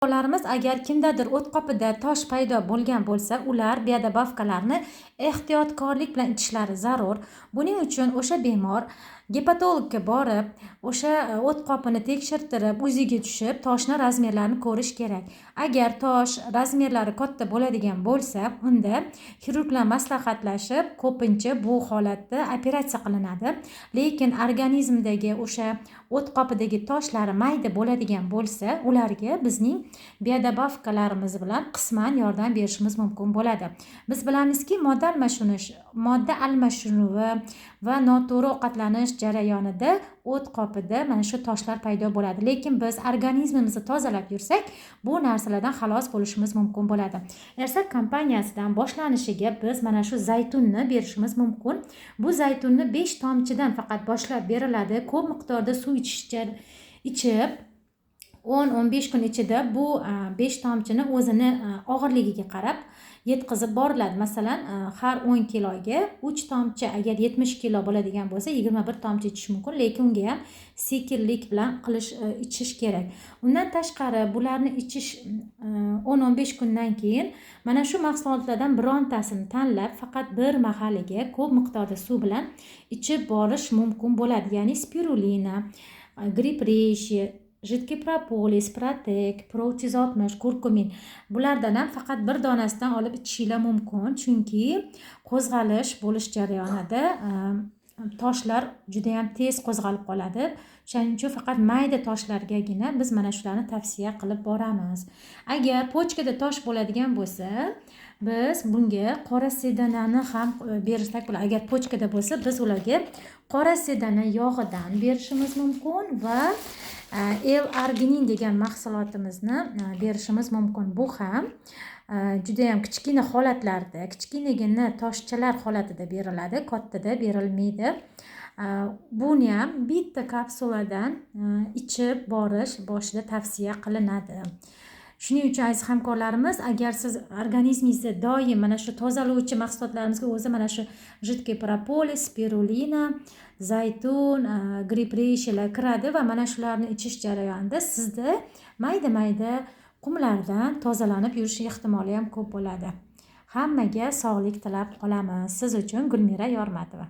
Bolalarimiz, agar kimdadir o't qopida tosh paydo bo'lgan bo'lsa, ular биодобавка larni ehtiyotkorlik bilan ichishlari zarur. Buning uchun o'sha bemor gepatologga borib, o'sha o't qopini tekshirtirib, УЗИ ga tushib, toshni размер larini ko'rish kerak. Agar tosh размер lari katta bo'ladigan bo'lsa, unda xirurg bilan maslahatlashib, ko'pincha bu holatda operatsiya qilinadi. Lekin organizmdagi o'sha o't qopidagi toshlari mayda bo'ladigan bo'lsa, ularga bizning биодобавка larimiz bilan qisman yordam berishimiz mumkin bo'ladi. Biz bilamizki, modda almashinuvi va noto'g'ri ovqatlanish jarayonida o't qopida mana shu toshlar paydo bo'ladi. Lekin biz organizmimizni tozalab yursak, bu narsalardan xalos bo'lishimiz mumkin bo'ladi. Ersak kompaniyasidan boshlanishiga biz mana shu zaytunni berishimiz mumkin. Bu zaytunni 5 tomchidan faqat boshlab beriladi. Ko'p miqdorda suv ichib, 10-15 kun ichida bu 5 tomchini o'zini og'irligiga qarab yetkazib boriladi. Masalan, har 10 kiloga 3 tomchi, agar 70 kilo bo'ladigan bo'lsa, 21 tomchi ichish mumkin, lekin unga ham sekinlik bilan ichish kerak. Undan tashqari, bularni ichish 10-15 kundan keyin mana shu mahsulotlardan birontasini tanlab, faqat bir mahaliga ko'p miqdorda suv bilan ichib borish mumkin bo'ladi. Ya'ni spirulina, гриб рейши, жидкий propolis, Protek, Pro 360, kurkumin, bulardan ham faqat bir donasidan olib ichishinglar mumkin, chunki qo'zg'alish bo'lish jarayonida toshlar judayam tez qo'zg'alib qoladi. Shuning uchun faqat mayda toshlargagina biz mana shularni tavsiya qilib boramiz. Agar почка da tosh bo'ladigan bo'lsa, biz bunga qora sedanani ham bersak bo'ladi. Agar почка da bo'lsa, biz ularga qora sedana yog'idan berishimiz mumkin va L-arginin degan mahsulotimizni berishimiz mumkin. Bu ham judayam kichkina holatlarda, kichkinagina toshchalar holatida beriladi, kattada berilmaydi. Buni ham bitta kapsuladan ichib borish boshida tavsiya qilinadi. Shuning uchun, aziz hamkorlarimiz, agar siz organizmingizda doim mana shu tozalovchi mahsulotlarimizga o'zi mana shu жидкий propolis, spirulina, zaytun, гриб рейши lar kiradi va mana shularni ichish jarayonida sizda mayda mayda qumlardan tozalanib yurish ehtimoli ham ko'p bo'ladi. Hammaga sog'lik tilab qolamiz. Siz uchun Gulmira Yormatova.